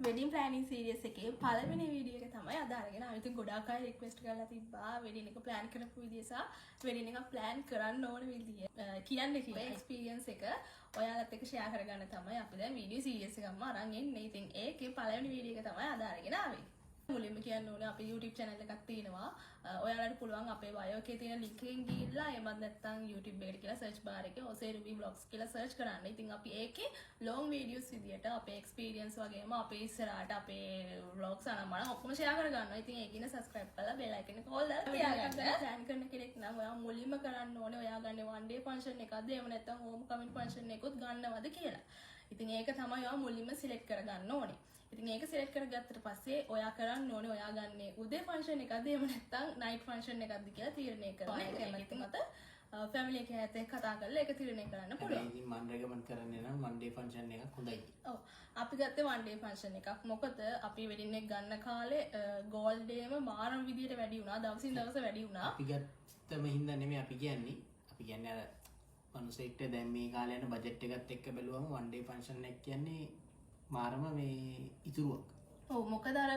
Wedding planning series එකේ පළවෙනි video එක තමයි අද අරගෙන ආවේ. ඉතින් ගොඩාක් අය රික්වෙස්ට් කරලා තිබ්බා වෙඩින් එක ප්ලෑන් කරපු විදිය සහ වෙඩින් එක ප්ලෑන් කරන්න ඕන විදිය කියන්න කියලා. එක්ස්පීරියන්ස් එක ඔයාලත් එක්ක ෂෙයා කරගන්න තමයි අපි දැන් වීඩියෝ සීරීස් එකක්ම අරන් එන්නේ. ඉතින් ඒකේ පළවෙනි වීඩියෝ එක තමයි අද අරගෙන ආවේ. මුලින්ම කියන්න ඕනේ අපේ YouTube channel එකක් තියෙනවා. ඔයාලට පුළුවන් අපේ bio එකේ තියෙන link එකෙන් ගිහිල්ලා එහෙමත් නැත්නම් YouTube එකට කියලා search bar එකේ Ose Ruby Vlogs කියලා search කරන්න. ඉතින් අපි ඒකේ long videos විදියට අපේ experience වගේම අපේ ඉස්සරහට අපේ vlogs අනම්මනම් ඔක්කොම share කරගන්නවා. ඉතින් ඒක ඉන්න subscribe කරලා bell icon එක ඕල් දාලා තියාගන්න. ප්ලෑන් කරන කෙනෙක් නම් ඔයා මුලින්ම කරන්න ඕනේ ඔයා ගන්නේ one day function එකක්ද, එහෙම නැත්නම් home coming function එකකුත් ගන්නවද කියලා. ඉතින් ඒක තමයි ඔයා මුලින්ම සිලෙක්ට් කරගන්න ඕනේ. ඉතින් ඒක සිලෙක්ට් කරගත්තට පස්සේ ඔයා කරන්න ඕනේ ඔයා ගන්නේ උදේ ෆන්ක්ෂන් එකක්ද, එහෙම නැත්නම් නයිට් ෆන්ක්ෂන් එකක්ද කියලා තීරණය කරන එක. කැමති මත ෆැමිලි එක ඇත එක්ක කතා කරලා ඒක තීරණය කරන්න පුළුවන්. හැබැයි ඉතින් මං රෙකමන්ඩ් කරන්නේ නම් වන් ඩේ ෆන්ක්ෂන් එකක් හොඳයි. ඔව්, අපි ගත්තේ වන් ඩේ ෆන්ක්ෂන් එකක්. මොකද අපි වෙඩින් එක ගන්න කාලේ ගෝල්ඩ් ඩේම මාරම විදියට වැඩි වුණා. දවසින් දවස වැඩි වුණා. අපි ගත්තම හින්දා නෙමෙයි අපි කියන්නේ. අපි කියන්නේ අර මනුස්සයෙක්ට දැන් මේ කාලේ යන බජට් එකත් එක්ක බැලුවම වන් ඩේ ෆන්ක්ෂන් එක කියන්නේ මාරම මේ ඉතුරුවක්. ඔව්, මොකද අර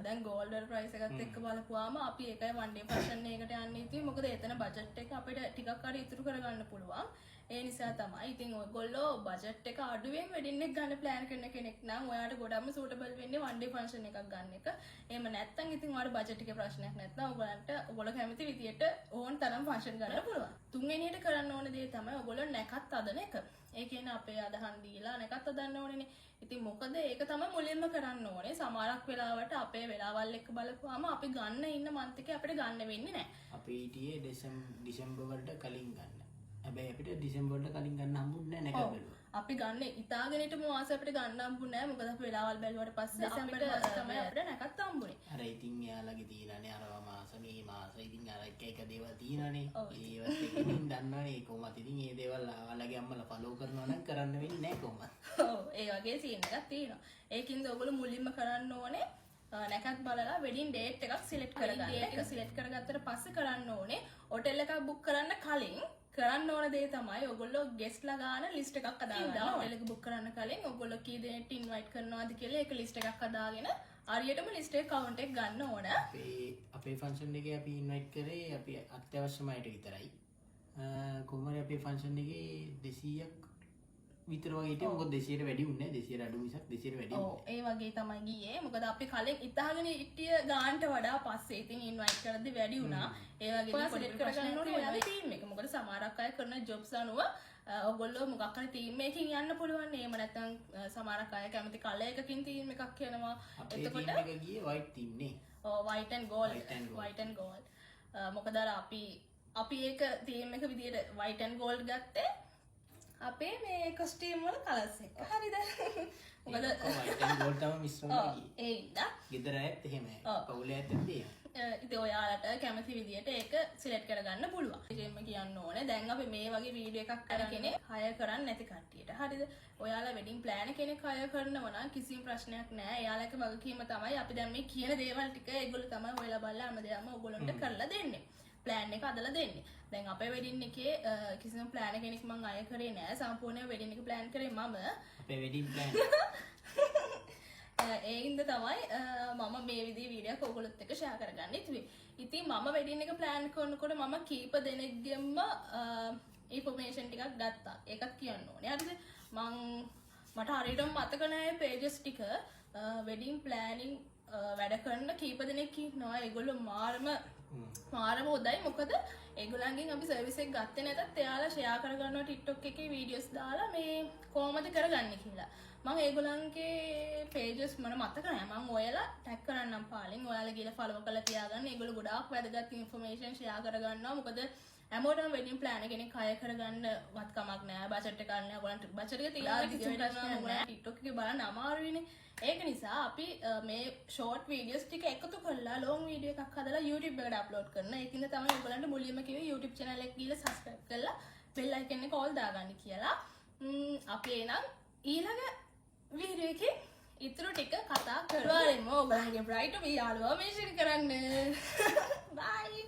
දැන් ගෝල්ඩ් වල ප්‍රයිස් එකත් එක්ක බලපුවාම අපි ඒකයි වන් ඩේ ෆන්ක්ෂන් එකකට යන්නේ. ඉතින් මොකද එතන බජට් එක අපිට ටිකක් හරි ඉතුරු කරගන්න පුළුවන්. ඒ නිසා තමයි. ඉතින් ඔයගොල්ලෝ බජට් එක අඩුවෙන් වෙඩින් එක ගන්න ප්ලෑන් කරන කෙනෙක් නම් ඔයාට ගොඩක්ම සූටබල් වෙන්නේ වන් ඩේ ෆන්ක්ෂන් එකක් ගන්න එක. එහෙම නැත්නම් ඉතින් ඔයාලට බජට් එකේ ප්‍රශ්නයක් නැත්නම් ඔයගොල්ලන්ට ඔයගොල්ලෝ කැමති විදියට ඕන තරම් ෆන්ක්ෂන් ගන්න පුළුවන්. තුන්වෙනියට කරන්න ඕන දේ තමයි ඔයගොල්ලෝ නැකත් හදන එක. ඒ කියන්නේ අපේ අදහන් දීලා නැකත් හදන්න ඕනේනේ. ඉතින් මොකද ඒක තමයි මුලින්ම කරන්න ඕනේ. සමහරක් වෙලාවට අපේ වෙලාවල් එක්ක බලපුවාම අපි ගන්න ඉන්න මන්ත් එකේ අපිට ගන්න වෙන්නේ නැහැ. අපි හිටියේ ඩිසෙම්බර් වලට කලින් ගන්න. හැබැයි අපිට ඩිසෙම්බර් වලට කලින් ගන්න හම්බුන්නේ නැහැ නැකත් බැලුවා. අපි ගන්න ඉතාලගෙන හිටපු මාසෙ අපිට ගන්න හම්බුනේ නැහැ. මොකද අපි වෙලාවල් බැලුවට පස්සේ ඩිසෙම්බර් මාසෙ තමයි අපිට නැකත් හම්බුනේ. අර ඉතින් එයාලගේ තියෙනනේ අරවා මාස, මේ මාස, ඉතින් අර එක එක දේවල් තියෙනනේ. ඒවත් එක්ක ඉතින් දන්නවනේ ඒ කොහොමත් ඉතින් ඒ දේවල් ඔයාලගේ අම්මලා ෆලෝ කරනවා නම් කරන්න වෙන්නේ නැහැ කොහොමත්. ඔව්, ඒ වගේ සීන් එකක් තියෙනවා. ඒකින්ද ඔයගොල්ලෝ මුලින්ම කරන්න ඕනේ නැකත් බලලා වෙඩින් ඩේට් එකක් සිලෙක්ට් කරගන්න. ඩේට් එක සිලෙක්ට් කරගත්තට පස්සේ කරන්න ඕනේ, හෝටල් එකක් බුක් කරන්න කලින් කරන්න ඕන දේ තමයි ඔයගොල්ලෝ ගෙස්ට්ලා ගාන ලිස්ට් එකක් හදාගන්න. හෝටල් එක බුක් කරන්න කලින් ඔයගොල්ලෝ කී දෙනෙක්ට ඉන්වයිට් කරනවද කියලා ඒක ලිස්ට් එකක් හදාගෙන හරියටම ලිස්ට් එක කවුන්ට් එක ගන්න ඕන. අපේ අපේ ෆන්ක්ෂන් එකේ අපි ඉන්වයිට් කරේ අපි අත්‍යවශ්‍යම අයට විතරයි. කොහොම හරි අපේ ෆන්ක්ෂන් එකේ 200ක් විතර වගේ හිටියා. මොකද 200ට වැඩි වුණේ නැහැ. 200ට අඩු මිසක් 200ට වැඩි වුණේ ඒ වගේ තමයි ගියේ. මොකද අපි කලින් ඉතාලගෙන හිටිය ගානට වඩා පස්සේ ඉතින් ඉන්වයිට් කරද්දි වැඩි වුණා. ඒ වගේ ඔයා සිලෙක්ට් කරගන්න ඕනේ ඔයාගේ තීම් එක. මොකද සමහරක් අය කරන ජොබ්ස් අනුව ඔයගොල්ලෝ මොකක් හරි තීම් එකකින් යන්න පුළුවන්. එහෙම නැත්නම් සමහරක් අය කැමති කලර් එකකින් තීම් එකක් යනවා. අපේ එතකොට තීම් එක ගියේ වයිට් තීම් නේ. ඔව්, white and gold. White and gold. White and gold. මොකද අර අපි අපි ඒක තීම් එක විදියට white and gold ගත්තේ අපේ මේ කොස්ටියුම් වල කලර්ස් එක. හරිද? මොකද වයිට් ඇන්ඩ් ගෝල්ඩ් තමයි මිශ්‍ර වුණා ගියේ. ඒ හින්දා ගෙදර අයත් එහෙමයි. පවුලේ අයත් එහෙමයි. ඉතින් ඔයාලට කැමති විදියට ඒක සිලෙක්ට් කරගන්න පුළුවන්. ඒකෙන්ම කියන්න ඕනේ දැන් අපි මේ වගේ වීඩියෝ එකක් අර කෙනෙක් හයර් කරන්නේ නැති කට්ටියට. හරිද? ඔයාලා වෙඩින් ප්ලෑනර් කෙනෙක් හයර් කරනවා නම් කිසිම ප්‍රශ්නයක් නෑ. එයාලගේ වගකීම තමයි අපි දැන් මේ කියන දේවල් ටික ඒගොල්ලෝ තමයි හොයලා බලලා හැම දෙයක්ම ඔයගොල්ලන්ට කරලා දෙන්නේ. ප්ලෑන් එක හදලා දෙන්නේ. දැන් අපේ වෙඩින් එකේ කිසිම ප්ලෑනර් කෙනෙක් මං හයර් කරේ නෑ. සම්පූර්ණයෙන් වෙඩින් එක ප්ලෑන් කරේ මම. අපේ වෙඩින් ප්ලෑන්. ඒ හින්දා තමයි මම මේ විදිහේ වීඩියෝ එකක් ඔයගොල්ලොත් එක්ක ෂෙයා කරගන්න හිතුවේ. ඉතින් මම වෙඩින් එක ප්ලෑන් කරනකොට මම කීප දෙනෙක්ගෙන්ම ඉන්ෆර්මේෂන් ටිකක් ගත්තා. ඒකත් කියන්න ඕනේ. හරිද? මට හරියටම මතක නෑ පේජස් ටික. වෙඩින් ප්ලෑනින් වැඩ කරන කීප දෙනෙක් ඉන්නවා. ඒගොල්ලෝ මාරම මාරම හොඳයි. මොකද ඒගොල්ලන්ගෙන් අපි සර්විස් එක ගත්තේ නැතත් එයාලා ෂෙයා කරගන්නවා TikTok එකේ වීඩියෝස් දාලා මේ කොහොමද කරගන්නේ කියලා. මං ඒගොල්ලන්ගේ පේජස් මට මතක නෑ. මං ඔයාලා ටැග් කරන්නම් පාලින්. ඔයාලා ගිහලා ෆලෝ කරලා තියාගන්න. ඒගොල්ලෝ ගොඩාක් වැදගත් ඉන්ෆර්මේෂන් ෂෙයා කරගන්නවා. මොකද හැමෝටම වෙඩින් ප්ලෑනර් කෙනෙක් හයර් කරගන්න වත් කමක් නෑ. බජට් එකක් නෑ. ඔයගොල්ලන්ට බජට් එක තියලා කිසිම ප්‍රශ්නයක් නෑ. TikTok එකේ බලන්න අමාරුයිනේ. ඒක නිසා අපි මේ ෂෝට් වීඩියෝස් ටික එකතු කරලා ලොං වීඩියෝ එකක් හදලා YouTube එකට අප්ලෝඩ් කරනවා. ඒකින්ද තමයි ඔයගොල්ලන්ට මුලින්ම කිව්වේ YouTube channel එක ගිහලා subscribe කරලා bell icon එක ඕල් දාගන්න කියලා. අපි එහෙනම් ඊළඟ වීඩියෝ එකේ ඉතුරු ටික කතා කරමු. ඔයගොල්ලන්ගේ bride to be යාළුවා මෙන්ෂන් කරන්න. බයි.